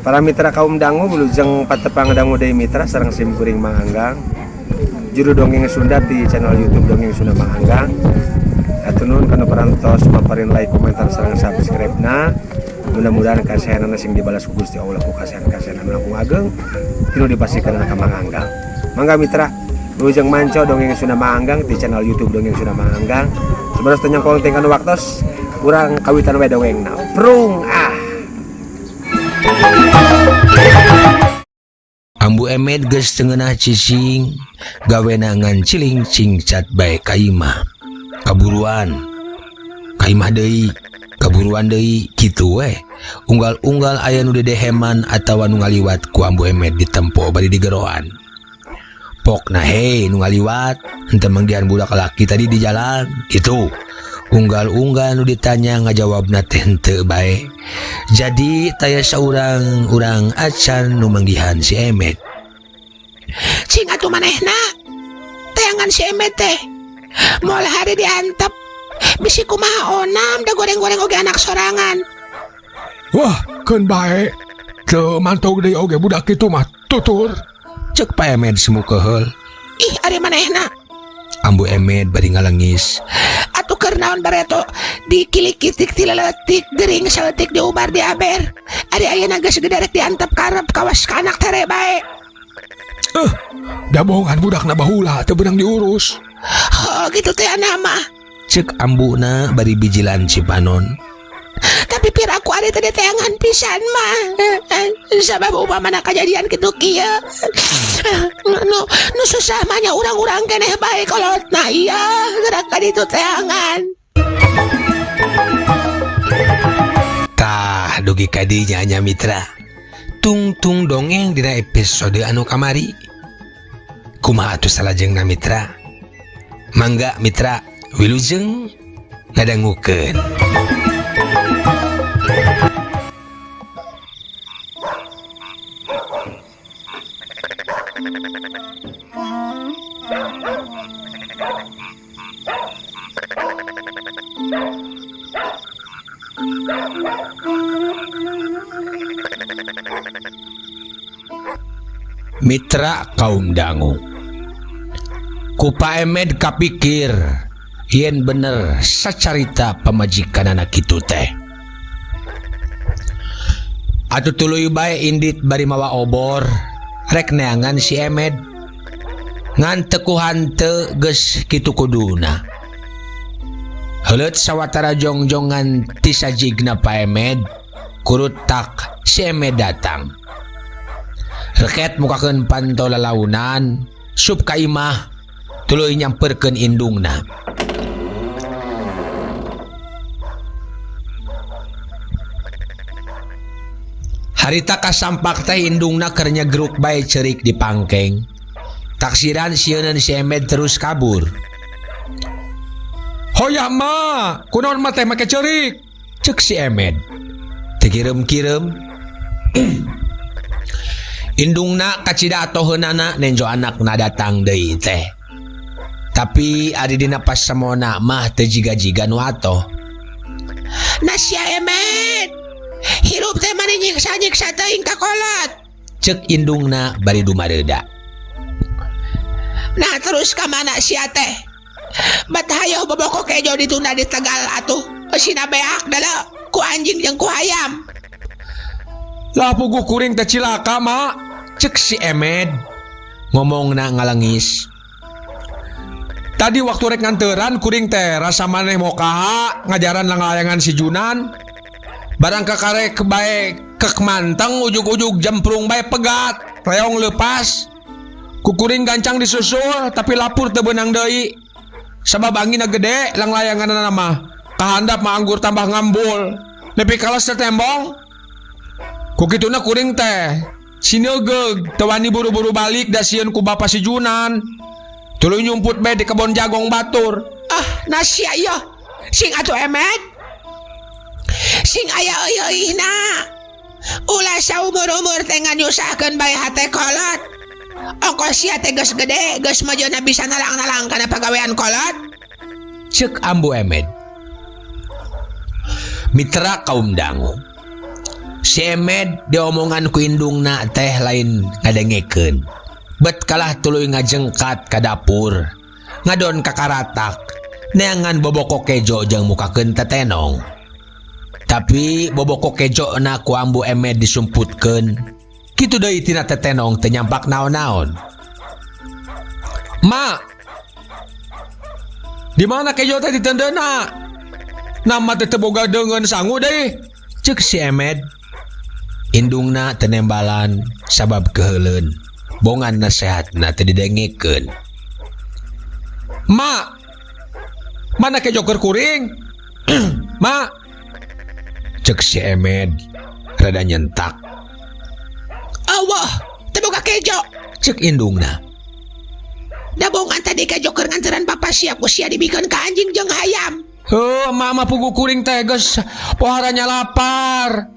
Para mitra kaum dangu wilujeng patepang dangu deui mitra sareng sim kuring Mang Anggang. Juru dongeng Sunda di channel YouTube Dongeng Sunda Mang Anggang. Hatur nuhun kana parantos paparin like, komentar sareng subscribe-na. Mudah-mudahan kasayanana sing dibalas ku Gusti Allah ku kasayan-kasayan anu langkung ageng tinu dipasihkeun ka Mang Anggang. Mangga mitra wilujeng manco Dongeng Sunda Mang Anggang di channel YouTube Dongeng Sunda Mang Anggang. Sebenarnya teu nyangkong teh kana waktos urang kawitan we dongengna. Prung ah. Ambu Emed geus teu ngeunah cicing, gawena ngan ciling cingcat bae ka imah. Kaburuan. Ka imah deui, kaburuan deui, kitu we. Unggal-unggal aya nu dedeheman atawa nu ngaliwat ku Ambu Emed ditempo bari digeroan. Pokna he nu ngaliwat, henteu manggihan budak laki tadi di jalan, kitu. Unggal-unggal nu ditanya ngajawabna teh henteu bae. Jadi taya saurang urang acan nu manggihan si Emed. Cing atuh manehna teangan si Emed teh. Moal hari diantep. Bisi kumaha onam da goreng-goreng oge anak sorangan. Wah, keun bae. Teu mantog deui oge budak kitu mah tutur. Cek Pak Emed semu keheul. Ih, ari manehna. Ambu Emed bari ngalengis. Atuh keur naon bareto dikilikitik ti leutik gering saeutik diubar diaber. Ari ayeuna geus gede rek diantep karep kawas ka anak tere bae. Da bohongan budakna baheula teu beunang diurus. Oh, gitu teh anak mah. Cek ambuna bari bijilan cipanon. Tapi piraku ari teh teangan pisan mah. Sabab upamana kajadian kitu kieu. Nu nu susah mah nya urang-urang keneh bae kolotna ieu gerak ka ditu teangan. Tah dugi ka dinya nya mitra. Tungtung dongeng dina episode anu kamari. Kumaha atuh salajengna mitra? Mangga mitra wilujeng ngadangukeun. Mitra kaum dangu. Ku Pak Emed kapikir yen bener sacarita pamajikanana kitu teh. Atuh tuluy bae indit bari mawa obor rek neangan si Emed. Ngan teu ku hanteu geus kitu kuduna. Heuleut sawatara jongjongan ti sajigna Pak Emed, kurutak si Emed datang. Reket mukakeun panto lalaunan, sup ka imah, tuluy nyamperkeun indungna. Harita kasampak teh indungna keur nyegruk bae ceurik di pangkeng. Taksiran sieuneun si Emed terus kabur. Hoyah ma, kunaon ma teh make ceurik? Cek si Emed. Teu kireum-kireum. Indungna kacida atoheunana nenjo anakna datang deui teh. Tapi ari dina pasemona mah teu jiga-jiga nu atoh. Na sia Emed. Hirup teh mani nyiksa-nyiksa teuing ka kolot. Cek indungna bari dumareuda. Nah terus ka mana sia teh? Bat hayoh boboko kejo ditunda di Tegal atuh. Eusina beak dala ku anjing jeung ku hayam. Lah puguh kuring teh cilaka ma. Cek si Emed ngomongna ngalengis. Tadi waktu rek nganteran kuring teh rasa maneh mokaha ngajaran langlayangan si Junan. Barang kakarek bae kek manteng ujug-ujug jemprung bae pegat, reong leupas. Ku kuring gancang disusul tapi lapur teu beunang deui. Sabab anginna gede langlayanganna mah. Kahandap mah anggur tambah ngambul. Nepi ka les tembong. Ku kituna kuring teh sinegeug teu wani buru-buru balik da sieun ku bapa si Junan. Tuluy nyumput bae di kebon jagong batur. Ah, nasia ieu. Sing atuh Emed. Sing aya euy-euy-na. Ulah saumur-umur teh nganyusahkeun bae hate kolot. Ongkos sia teh geus gede, geus mejona bisa nalang-nalang kana pagawean kolot. Cek Ambu Emed. Mitra kaum dangu. Si Emed diomongan ku indungna teh lain ngadengekeun. Bet kalah tuluy ngajengkat ka dapur. Ngadon kakaratak. Neangan boboko kejo jeung mukakeun tetenong. Tapi boboko kejo na ku Ambu Emed disumputkeun. Kitu deui tina tetenong teu nyampak naon-naon. Ma. Di mana kejo teh ditendeuna? Nama teh teu boga deungeun sangu deui. Cek si Emed. Indungna teu nembalan sabab keheuleun. Bongan nasehatna teu didengekeun. Ma. Mana kejo keur kuring? Ma. Cek si Emed rada nyentak. Allah, teu boga kejo. Cek indungna. Da bongan tadi kejo keur nganteran bapa sia ku sia dibikeun ka anjing jeung hayam. Heuh, mama pugu kuring teh geus poharanya lapar.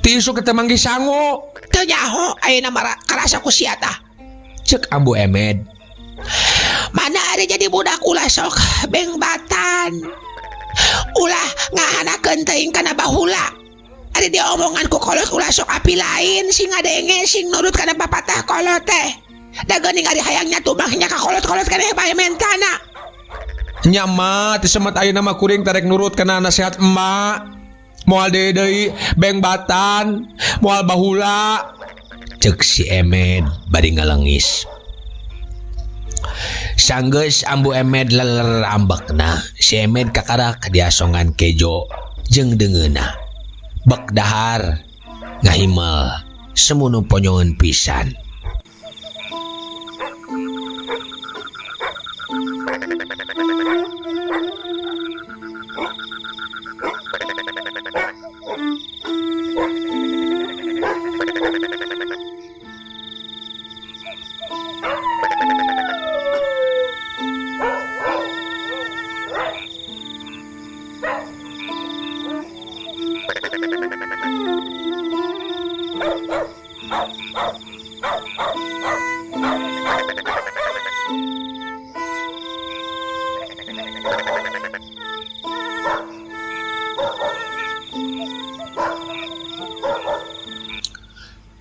Ti isuk teh manggih sangu. Teu nyaho ayeuna mah karasa ku sia tah. Cek Ambu Emed. Mana ari jadi budak ulah sok bengbatan. Ulah ngahanakeun teuing kana bahula. Ari diomongan ku kolot ulah sok api lain sing ngadenge sing nurut kana papatah kolot teh. Da geuning ari hayang nyatu mah nya ka kolot-kolot keneh bae mentana. Nya ma, ti semet ayeuna mah kuring tarek nurut kana nasihat emak. Moal deui deui bengbatan, moal bahula. Cek si Emed bari ngalengis. Sanggeus Ambu Emed leler ambekna, si Emed kakarak diasongan kejo jeung deungeunna. Bek dahar ngahimel semunu ponyoeun pisan.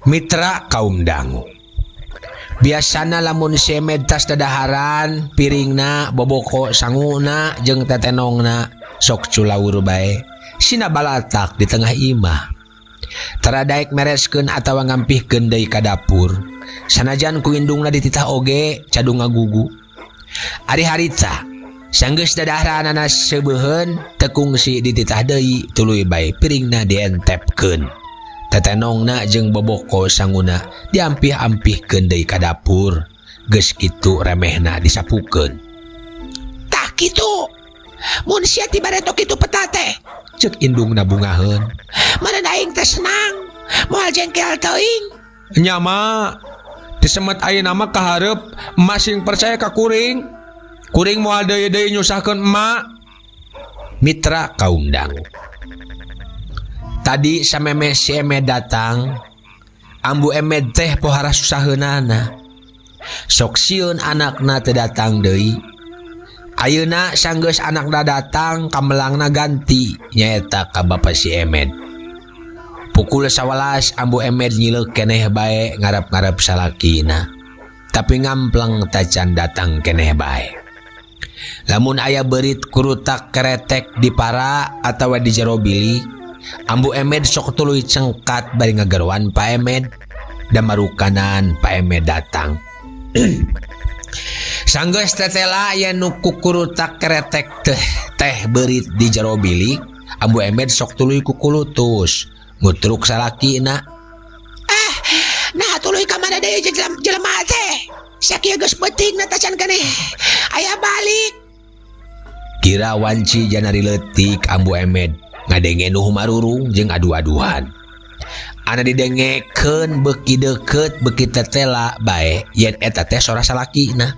Mitra kaum dangu. Biasana lamun si Emed tas dadaharan, piringna, boboko sanguna jeung tetenongna sok culaur bae. Sina balatak di tengah imah. Tara daek mereskeun atawa ngampihkeun deui ka dapur. Sanajan ku indungna dititah oge cadu ngagugu. Ari harita sanggeus dadaharanana seubeuheun teu kungsi dititah deui tuluy bae piringna dientepkeun. Tetenongna jeung boboko sanguna diampih-ampihkeun deui ka dapur. Geus kitu remehna disapukeun. Tah kitu. Mun sia tibareto kitu peta teh. Cek indungna bungaheun. Meureun aing teh senang, moal jengkel teuing. Nya ma, disemet ayeuna mah kahareup emak sing percaya ka kuring. Kuring moal deui-deui nyusahkeun emak. Mitra kaum dangu. Tadi sameme si Emed datang, Ambu Emed teh pohara susaheunana. Sok sieun anakna teu datang deui. Ayeuna sanggeus anakna datang, kamelangna ganti nyaeta ka bapa si Emed. Pukul 11 Ambu Emed nyileuk keneh bae ngarep-ngarep salakina. Tapi ngampleng tacan datang keneh bae. Lamun aya beurit kurutak keretek di para atawa di jero bilik, Ambu Emed sok tuluy cengkat bari ngageroan Pa Emed. Damarukanan Pa Emed datang. Sanggeus tetela aya nu kukurutak keretek teh beurit di jero bilik, Ambu Emed sok tuluy kukulutus ngutruk salakina. Nah tuluy ka mana deui jelema teh? Sakieu geus peuting na tacan keneh. Aya balik. Kira wanci janari leutik Ambu Emed ngadenge nu humarurung jeung adu-aduhan. Ana didengekeun beuki deukeut beuki tetela bae yen eta teh sora salakina.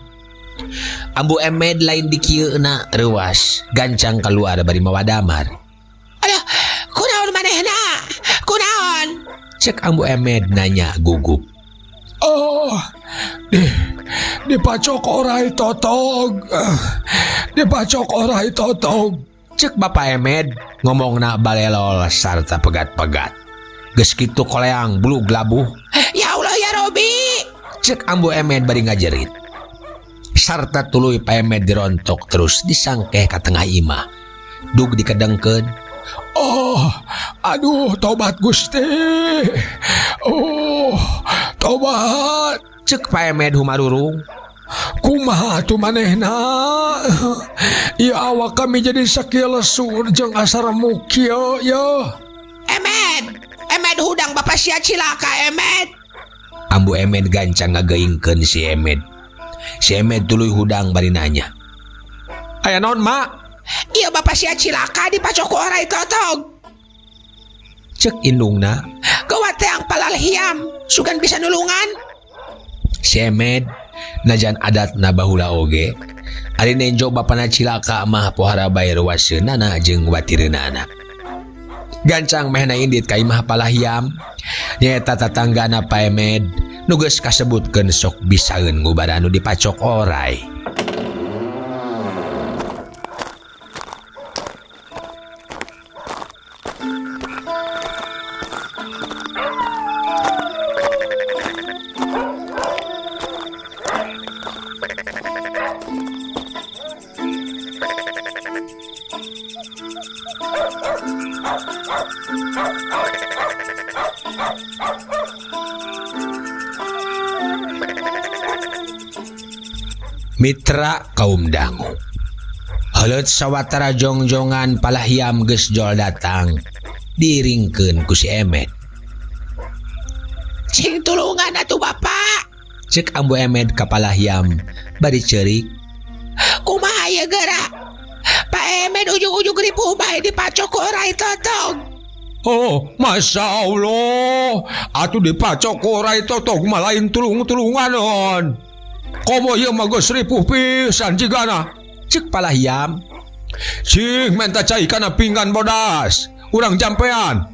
Ambu Emed lain dikieuna reuas gancang keluar bari mawa damar. Aduh, kunaon manehna? Kunaon? Cek Ambu Emed nanya gugup. Oh, dipacok orai totog. Dipacok orai totog. Cek Bapak Emed ngomongna balelol sarta pegat-pegat. Geus kitu koleang bulug labuh. Ya Allah ya Robi. Cek Ambu Emed bari ngajerit. Sarta tuluy Pa Emed dirontok terus disangkeh ka tengah imah. Dug dikedengkeun. Oh, aduh tobat Gusti. Oh, tobat. Cek Pa Emed humarurung. Kumaha atuh manehna? Ieu awak kami jadi sakieu lesur jeung asa remuk kieu yeuh. Emed, Emed hudang bapak sia cilaka Emed. Ambu Emed gancang ngageingkeun si Emed. Si Emed tuluy hudang bari nanya. Aya naon, Mak? Ieu bapak sia cilaka dipacok ku orai totog. Cek indungna. Gawat teang palalhiam, sugan bisa nulungan. Si Emed najan adatna bahula oge. Ari nenjo bapana cilaka mah pohara bae ruaseunana jeung watireunana. Gancang mehna indit ka imah palahiam. Nyaeta tatanggana Pa Emed nu geus kasebutkeun sok bisaeun ngubaran nu dipacok orai. Mitra kaum dangu. Heuleut sawatara jongjongan palahiam geus jol datang diiringkeun ku si Emed. Cing tulungan atuh bapak. Cek Ambu Emed ka palahiam bari ceurik. Kumaha ieu geura? Pak Emed ujug-ujug ripuh bae dipacok ku orai totog. Oh, Masya Allah. Atuh dipacok ku orai totog mah lain tulung-tulunganon. Komo ieu mah geus ripuh pisan jigana. Cek palahiam. Cing menta cai kana pinggan bodas. Urang jampean.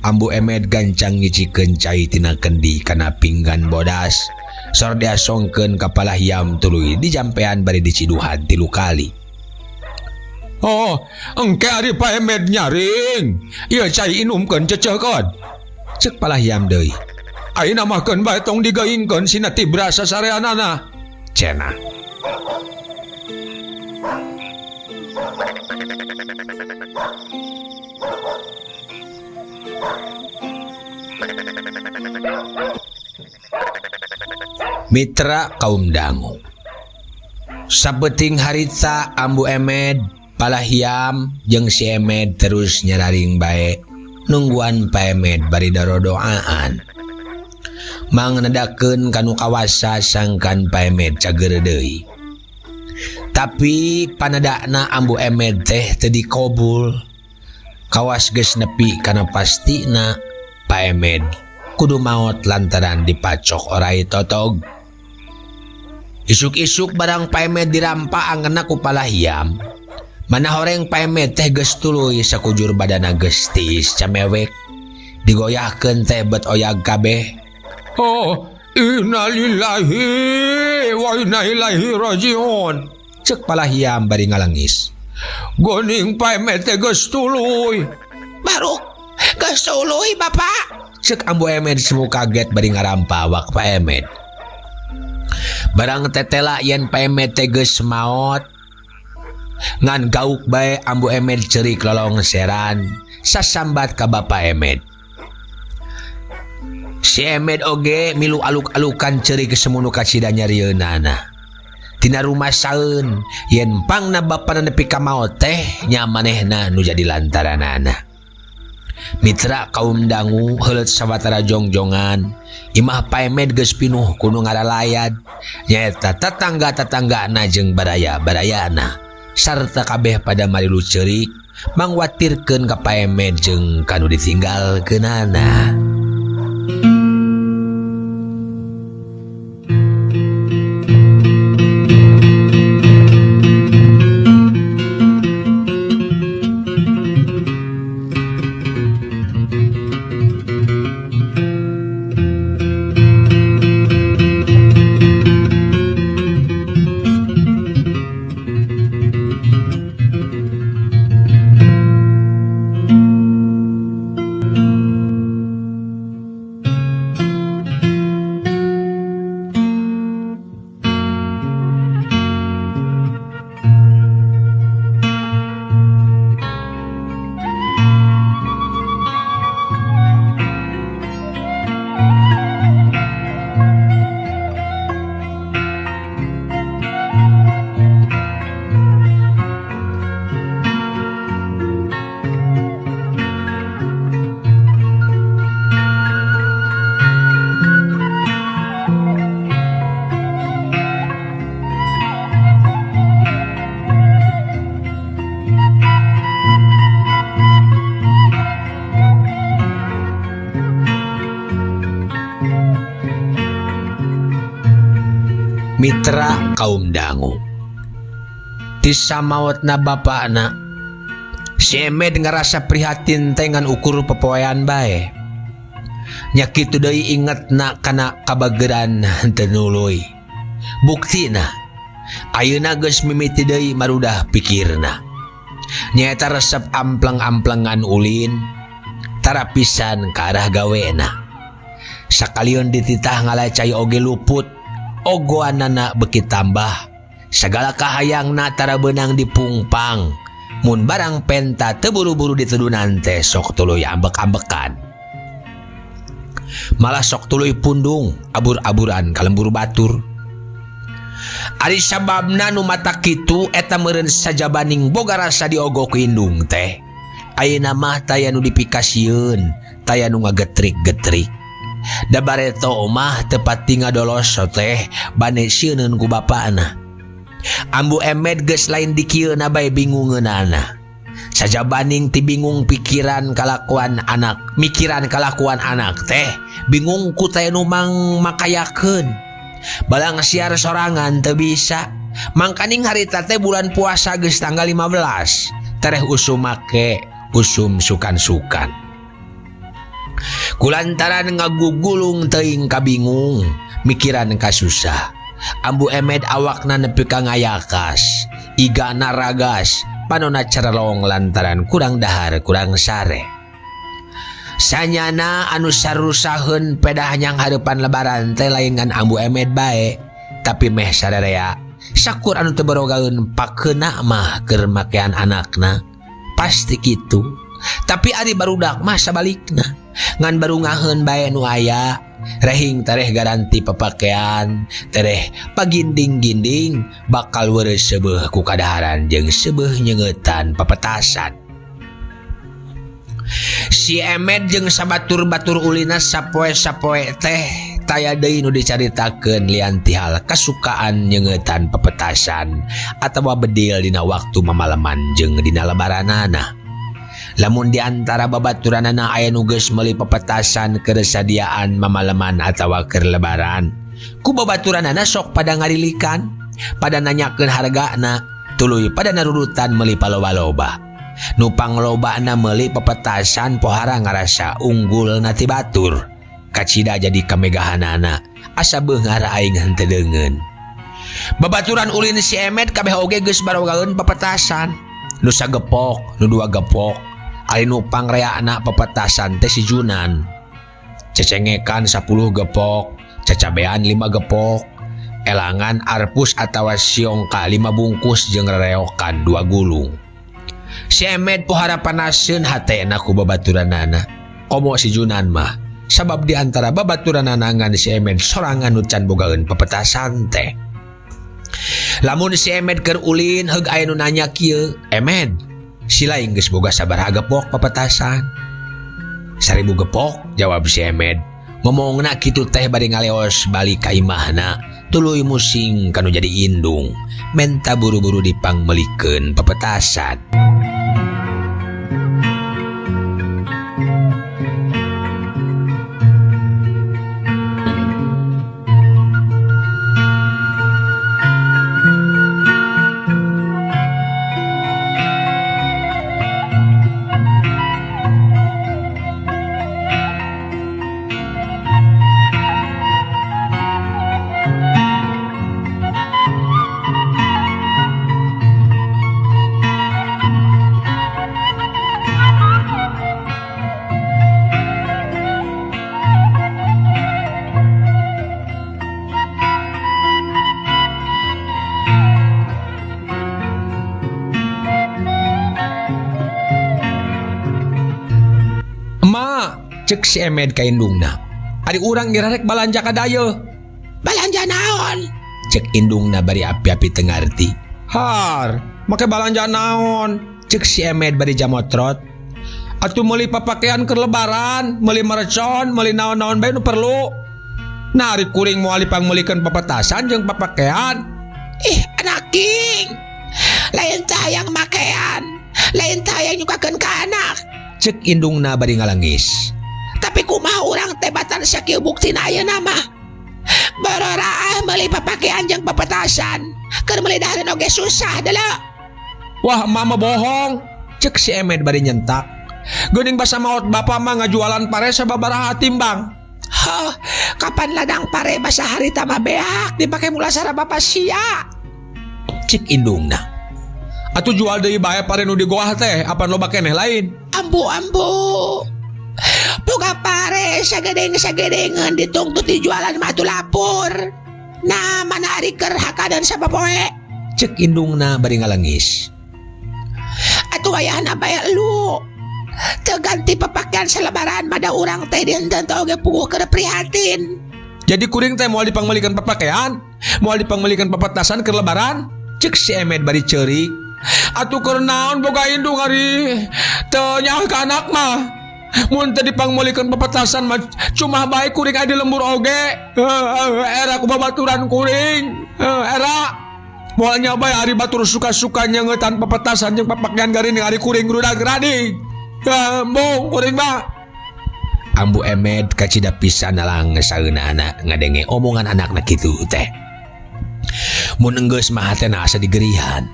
Ambu Emed gancang ngicikeun cai tina kendi kana pinggan bodas. Sor diasongkeun ka palahiam tuluy dijampean bari diciduhan 3 kali. Oh, engke ari Pa Emed nyaring. Ieu cai inumkeun ceceukeun. Cek palahiam deui. Ayeuna mah keun bae tong digeingkeun sina tibra sasareanana. Cenah. Mitra kaum dangu. Sapeting harita Ambu Emed, palahiam jeung si Emed terus nyararing bae nungguan Pa Emed bari darodoaan. Mang nedakeun kanu kawasa sangkan Pa Emed cager deui. Tapi panedakna Ambu Emed teh teu dikobul. Kawas geus nepi kana pastina Pa Emed kudu maot lantaran dipacok orai totog. Isuk-isuk barang Pa Emed dirampa angeuna ku palahiam. Mana horeng Pa Emed teh geus tuluy sakujur badana geus tiis camewek. Digoyahkeun teh bet oyag kabeh. Oh, innalillahi wa inna ilaihi rajiun. Cek palahiam bari ngalangis. Goning Pa Emed teh geus tuluy. Baruk geus tuluy bapak. Cek Ambu Emed semu kaget bari ngarampa awak Pa Emed. Barang tetela yen Pa Emed teh geus maot. Ngan gauk bae Ambu Emed ceurik lolongseran sasambat ka Bapa Emed. Si Emed oge milu aluk-alukan ceurik semunu kacida nyarieunana. Tina rumah saeun yen pangna bapana nepi ka maot teh nya manehna nu jadi lantaranana. Mitra kaum dangu heuleut sawatara jongjongan imah Pa Emed geus pinuh ku nu ngaralayad nyaeta tetangga-tetanggana jeung baraya-barayana sarta kabeh pada marilu ceurik mangwatirkeun ka Pa Emed jeung kanu ditinggalkeunana. Mitra kaum dangu. Ti samaotna bapana, si Emed ngarasa prihatin teh ngan ukur pepoean bae. Nya kitu deui ingetna kana kabageran henteu nuluy. Buktina, ayeuna geus mimiti deui marudah pikirna. Nyaeta resep ampleng-amplengan ulin, tara pisan ka arah gawena. Sakalian dititah ngalacai oge luput, ogoanana beuki tambah. Sagala kahayangna tara beunang dipungpang. Mun barang penta teu buru-buru ditedunan teh sok tuluy ambek-ambekan. Malah sok tuluy pundung abur-aburan ka lembur batur. Ari sababna nu mata kitu eta meureun sajabaning boga rasa diogo ku indung teh. Ayeuna mah taya nu dipikasieun, taya nu ngagetrik-getrik. Da bareto mah teu pati ngadoloso teh bane sieuneun ku bapana. Ambu Emed geus lain dikieuna bae bingungeunana. Sajabaning ti bingung pikiran kalakuan anak, mikiran kalakuan anak teh, bingung ku teh nu mang makayakeun. Balang siar sorangan teu bisa. Mangkaning harita teh bulan puasa geus tanggal 15. Tereh usum make, usum sukan-sukan. Kulantaran ngagugulung teuing kabingung, mikiran kasusah. Ambu Emed awakna nepi ka ngayakas, igana ragas, panona cerelong lantaran kurang dahar kurang sare. Sanyana anu sarusaheun pedah nyang hareupan lebaran teh lain ngan Ambu Emed bae, tapi meh sararea. Sakur anu teu barogaeun pakeuna mah keur makean anakna, pasti kitu. Tapi ari barudak mah sabalikna, ngan barungaheun bae nu aya. Rehing tereh garanti pepakean, tereh paginding-ginding bakal weureuh seubeuh ku kadaharan jeung seubeuh nyeungetan papetasan. Si Emed jeung sabatur-batur ulina sapoe-sapoe teh taya deui nu dicaritakeun lian ti hal kasukaan nyeungetan pepetasan atawa bedil dina waktu mamalaman jeung dina lebaranana. Lamun di antara babaturanana aya nu geus meuli pepetasan keur sadiaan mamalaman atawa keur lebaran, ku babaturanana sok pada ngarilikan, pada nanyakeun hargana, tuluy pada narurutan meuli paloba-loba. Nu panglobana meuli pepetasan pohara ngarasa unggulna ti batur. Kacida jadi kamegahanana, asa beunghar aing henteu deungeun. Babaturan ulin si Emed kabeh oge geus barogaeun pepetasan. Nu sagepok, nu dua gepok. Ari nu pangreana pepetasan teh si Junan. Cecengekan 10 gepok, cacabean 5 gepok, elangan arpus atawa siongka 5 bungkus jeung rereokan 2 gulung. Si Emed pohara panaseun hatena ku babaturanana. Komo si Junan mah, sabab di antara babaturanana ngan si Emed sorangan nu can bogaeun pepetasan teh. Lamun si Emed keur ulin heug aya nu nanya kieu, Emed, si lain geus boga sabaraha gepok pepetasan? 1000 gepok, jawab si Emed. Ngomongna kitu teh bari ngaleos balik ka imahna, tuluy musing kanu jadi indung, menta buru-buru dipangmelikeun pepetasan. Cek si Emed ka indungna. Ari urang ngira rek balanja ka dayeuh. Balanja naon? Cek indungna bari api-api teu ngarti. Har, make balanja naon? Cek si Emed bari jamotrot. Atuh meuli papakean keur lebaran, meuli mercon, meuli naon-naon bae nu perlu. Nah, ari kuring moal dipangmeulikeun papetasan jeung papakean. Ih, anak king. Lain tayang makean, lain tayang nyukakeun ka anak. Cek indungna bari ngalengis. Tapi kumaha urang teh batan sakieu buktina ayeuna mah. Bororaah meuli papakean jeung pepetasan. Keur meuli dahareun oge susah deuleu. Wah, emak mah bohong. Cek si Emed bari nyentak. Geuning basa maot bapak mah ngajualan pare sababaraha timbang. Hah, kapan ladang pare basa harita mah beak dipake mulasara bapak sia. Cek indungna. Atuh jual deui bae pare nu di goah teh, apan loba keneh lain. Ambu-ambu. Boga pare sagedeng-sagedengeun ditungtut dijualan mah atuh lapur. Nah, mana ari keur hakadeun sapopoe. Cek indungna bari ngalengis. Atuh wayahna bae elu. Teu ganti papakean salebaran mah da urang teh dinten teh oge puguh keur prihatin. Jadi kuring teh moal dipangmeulikeun papakean, moal dipangmeulikeun papetasan keur lebaran. Cek si Emed bari ceurik. Atuh keur naon boga indung ari teu nyaah ka anak mah. Mun teu dipangmeulikeun papetasan mah cuma bae kuring aya di lembur oge. Era ku babaturan kuring. Era moal nya bae ari batur suka-suka nyeungetan papetasan jeung papakean garining ari kuring rudag rading. Embung kuring mah. Ambu Emed kacida pisan nalang saeunana ngadenge omongan anakna kitu teh. Mun enggeus mah hatena asa digerihan.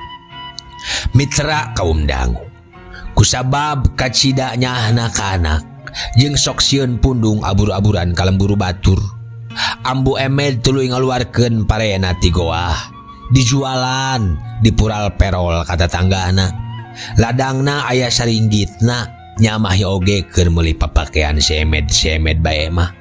Mitra kaum dangu. Kusabab kacida nyaahna ka anak jeung sok sieun pundung abur-aburan ka lembur batur. Ambu Emed tuluy ngaluarkeun parena ti goah, dijualan, dipural perol ka tatanggana. Ladangna aya saringgitna, nyamah oge keur meuli papakean si Emed, si Emed bae mah.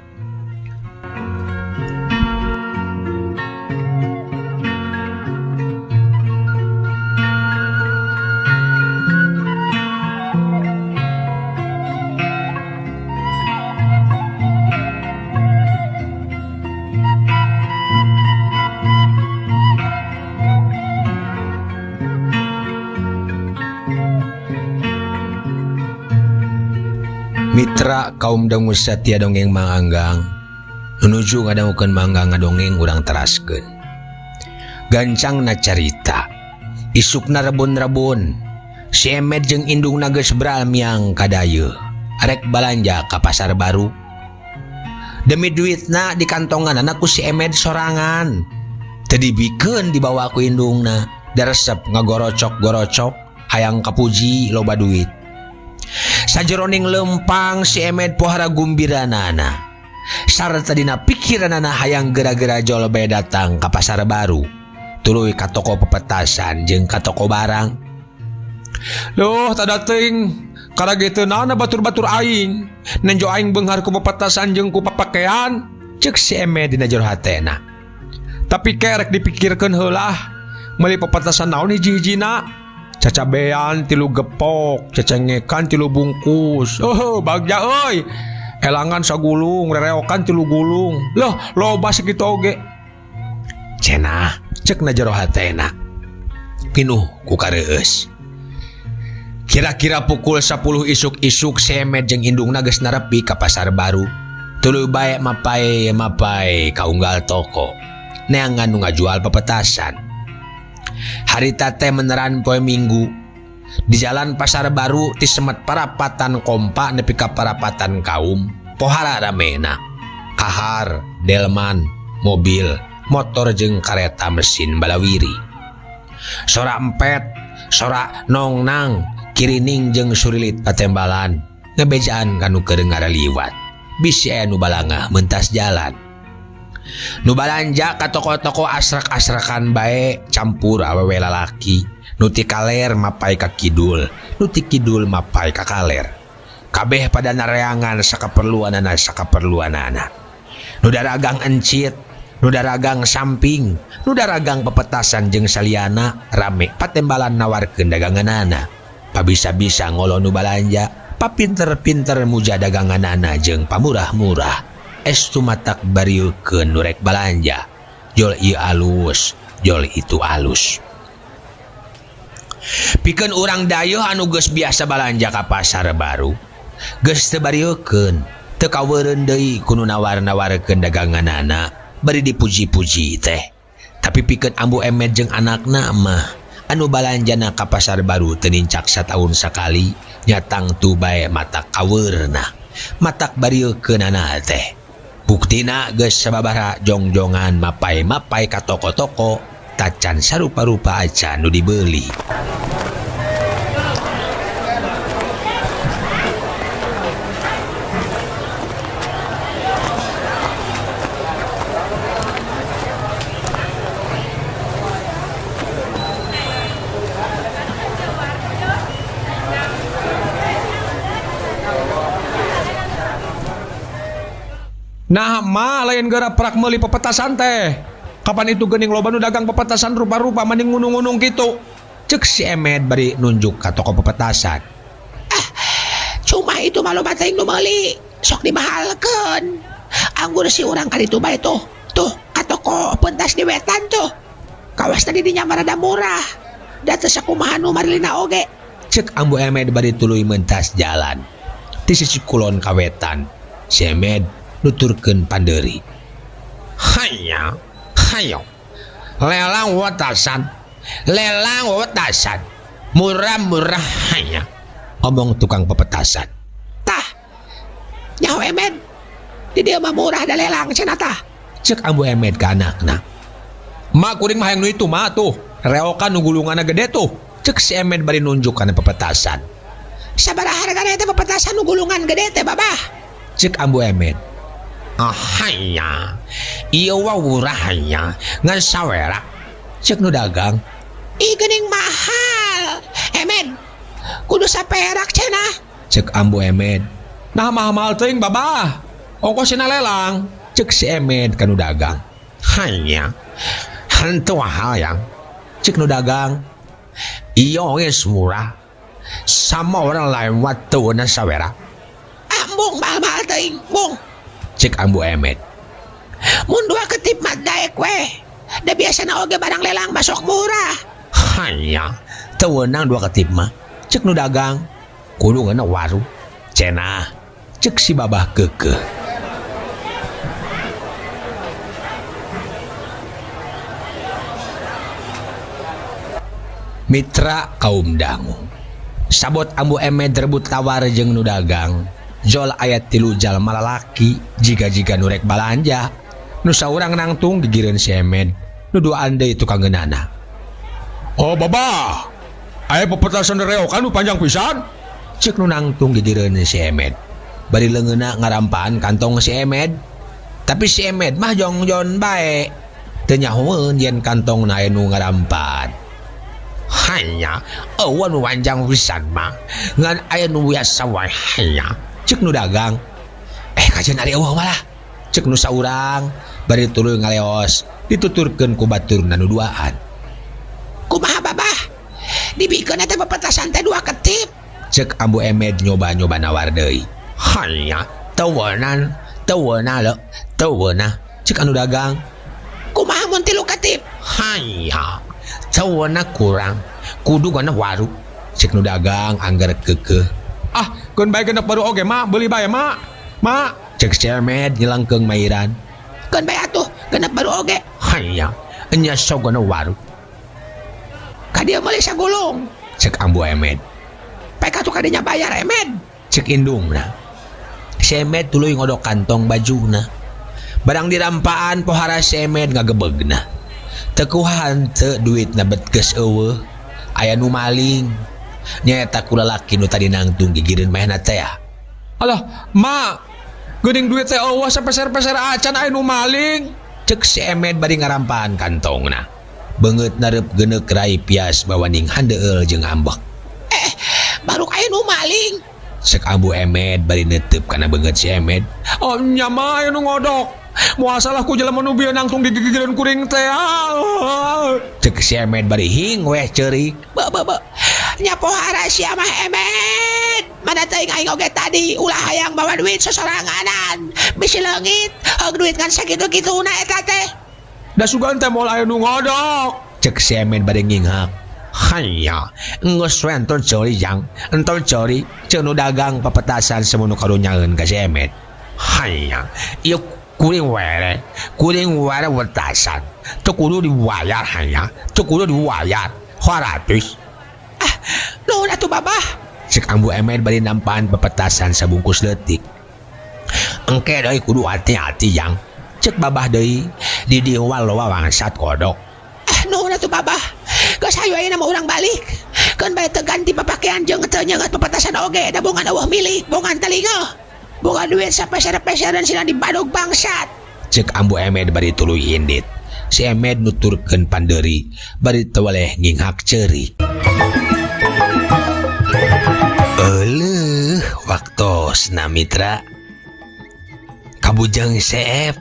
Mitra kaum dangu satia dongeng Mang Anggang nuju ngadangukeun Mang Anggang ngadongeng urang teraskeun. Gancangna carita, isukna rebun-rebun, si Emed jeung indungna geus bralmiang ka dayeuh, arek balanja ka pasar baru. Demi duitna di kantonganana ku si Emed sorangan. Teu dibikeun dibawa ku indungna, daresep ngagorocok-gorocok hayang kapuji loba duit. Sajeroning lempang si Emed pohara gumbiranana. Sarta dina pikiranana hayang gera-gera jol bae datang ka pasar baru. Tuluy ka toko pepetasan jeung ka toko barang. Loh, tada teuing karageteunana batur-batur aing. Nenjo aing beunghar ku pepetasan jeung ku papakean, cek si Emed dina jero hatena. Tapi kerek dipikirkeun heula, meuli pepetasan naon hiji-hijina? Cacabean 3 gepok, cecengekan 3 bungkus. Oh, bagja euy. Elangan sagulung, rereokan 3 gulung. Loh, loba sakitu oge. Cenah, cek na jero hatena. Pinuh ku kareueus. Kira-kira pukul 10 isuk-isuk si Emed jeung indungna geus narepi ka pasar baru. Tuluy bae mapai ka unggal toko. Neangan nu ngajual pepetasan. Harita teh meneran poe Minggu. Di jalan pasar baru ti semet parapatan kompa nepi ka parapatan kaum. Pohara ramena. Kahar, delman, mobil, motor jeung kareta mesin balawiri. Sora empet, sora nongnang, kirining jeung surilit patembalan. Ngebejaan ka nu keur ngaraliwat. Bisi aya nu balangah mentas jalan. Nu balanja ka toko-toko asrak-asrakan bae campur awewe lalaki. Nu ti kaler mapai ka kidul, nu ti kidul mapai ka kaler. Kabeh pada nareangan sakaperluanana sakaperluanana. Nu daragang encit, nu daragang samping, nu daragang pepetasan jeung saliana rame patembalan nawarkeun daganganana. Pabisa-bisa ngolo nu balanja, papinter-pinter muja daganganana jeung pamurah-murah. Estu matak barieukeun nu rek balanja. Jol ieu alus, jol itu alus. Pikeun urang dayeuh anu geus biasa balanja ka pasar baru, geus teu barieukeun, teu kaweureun deui ku nu nawar-nawarkeun daganganana, bari dipuji-puji teh. Tapi pikeun Ambu Emed jeung anakna mah anu balanjana ka pasar baru teu nincak sataun sakali, nyatang tu bae matak kaweurna, matak barieukeunana teh. Buktina geus sababaraha jongjongan mapay-mapay ka toko-toko tacan sarupa-rupa acan nu dibeuli. Nah mah lain geura prak meuli pepetasan teh. Kapan itu geuning loba nu dagang pepetasan rupa-rupa mending ngunung-ngunung kitu. Cek si Emed bari nunjuk ka toko pepetasan. Ah, cuma itu mah loba teuing nu meuli, sok dimahalkeun. Anggur si urang ka ditu bae tuh. Tuh ka toko pentas di wetan tuh. Kawas tadi dinya mah rada murah. Da teu sakumaha nu marilina oge. Cek Ambu Emed bari tuluy mentas jalan. Ti sisi kulon ka wetan. Si Emed nuturkeun pandeuri. Hanya, hayo. Lelang wetasan. Lelang wetasan. Murah-murah hanya. Omong tukang pepetasan. Tah. Nyaho Emed. Di dieu mah murah da lelang cenah tah. Cek Ambu Emed ka anakna. Ma kuring mah hayang nu itu ma tuh. Reokan nu gulunganna gede tuh. Cek si Emed bari nunjuk kana pepetasan. Sabaraha hargana eta pepetasan nu gulungan gede teh babah? Cek Ambu Emed. Ahaya, ieu wawurahnya ngan sawera. Cek nu dagang. Ih geuning mahal. Emed, kudu saperak cenah. Cek Ambu Emed. Nah mahal-mahal teuing babah. Ongkos cenah lelang. Cek si Emed ka nu dagang. Hanya, hantu hayang. Cek nu dagang. Ieu geus murah. Sama orang lain watuna sawera. Ah, embung mahal-mahal teuing, embung. Cek Ambu Emed. Mun dua ketip mah daek weh. Da biasana oge barang lelang masuk murah. Hanya teu weunang dua ketip mah. Cek nu dagang. Kudu ngeuna waru. Cenah. Cek si babah keukeuh. Mitra kaum dangu. Sabot Ambu Emed rebut tawar jeung nu dagang. Jol aya 3 jalma lalaki jiga-jiga nu rek balanja. Nu saurang nangtung gigireun si Emed. Nu duaan deui tukang ngeunana. Oh babah, aya pepetasan reokan nu panjang pisan. Cek nu nangtung gigireun si Emed. Bari leungeunna ngarampaan kantong si Emed. Tapi si Emed mah jongjon bae. Teu nyahoeun yen kantongna aya nu ngarampaan. Hanya eueuh nu panjang pisan mah ngan aya nu biasa wae hanya. Cek nu dagang. Kajian ari eueuh malah. Cek nu saurang bari tuluy ngaleos dituturkeun ku baturna nu duaan. Kumaha babah? Dibikeun eta pepetasan teh 2 ketip. Cek Ambu Emed nyoba-nyoba nawar deui. Hanya teu weunang, teu weunang leuh, teu weunang. Cek anu dagang. Kumaha mun 3 ketip? Hanya teu weunang kurang, kudu kana waru. Cek nu dagang anggar keukeuh. Ah, keun bae genep baru oge ma, beuli bae ma. Ma, cek si Emed nyelangkeung mairan. Keun bae atuh, genep baru oge. Hanya nya sok kana waru. Ka dieu meuli sagulung. Cek Ambu Emed. Pek atuh kadinya bayar Emed. Cek indungna. Si Emed tuluy ngodok kantong bajuna. Barang dirampaan pohara si Emed ngagebegna. Tekuhan teu duitna bet geus eueuh. Aya nu maling. Nyaeta ku lalaki nu tadi nangtung gigireun manehna teh. Alah, ma, geuning duit teh eueuh sapeser-peser acan aya nu maling. Cek si Emed bari ngarampaan kantongna. Beungeut nareup geuneuk rai pias bawaning handeueul jeung ambek. Baru aya nu maling. Cek Ambu Emed bari neuteub kana beungeut si Emed. Oh, nya mah aya nu ngodok. Moal salah ku jelema nu bieu nangtung digigireun kuring teh. Cek si Emed bari hing weh ceurik. Be, be, be. Nya pohara sia mah Emed. Mana teuing aing oge tadi ulah hayang bawa duit sosoranganan. Bisi leungit, heug duit ngan sakitu-kituna eta teh. Da sugan teh moal aya nu ngodok. Cek si Emed bari nginghak. Hanya geus we enton ceuri jang, enton ceuri ceuk nu dagang pepetasan semono karunyaeun ka si Emed. Hanya ieu kuring were, kuring were wetasan. Teu kudu diwayar hanya, teu kudu diwayar. Gratis. Ah, nuhun atuh babah. Cek Ambu Emed bari nampaan pepetasan sabungkus leutik. Engke deui kudu hati-hati jang. Cek babah deui di dieu loba bangsat kodok. Ah, nuhun atuh babah. Geus hayu ayeuna mah urang balik. Keun bae teu ganti papakean jeung teu nyeungeut pepetasan oge da bongan eueuh milik, bongan telinga. Boga duit sapeser-pesereun sina dibadog bangsat. Cek Ambu Emed bari tuluy indit. Si Emed nuturkeun pandeuri bari teu weleh nginghak ceurik. Euleuh waktosna mitra. Kabujang seep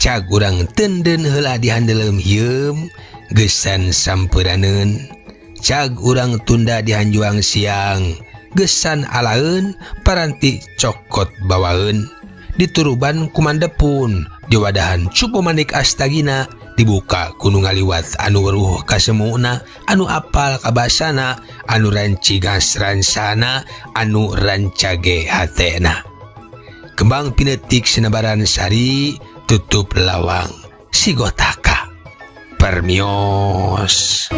cag urang teundeun heula di handeuleum hieum geusan sampeunaneun. Cag urang tunda di hanjuang siang geusan alaeun paranti cokot bawaeun. Dituruban ku Mandepun diwadahan cupu manik astagina dibuka ku nu ngaliwat anu weruh kasemuna anu apal kabasana anu rancigas ransana anu rancage hatena kembang pinetik sinebaran sari tutup lawang sigotaka permios.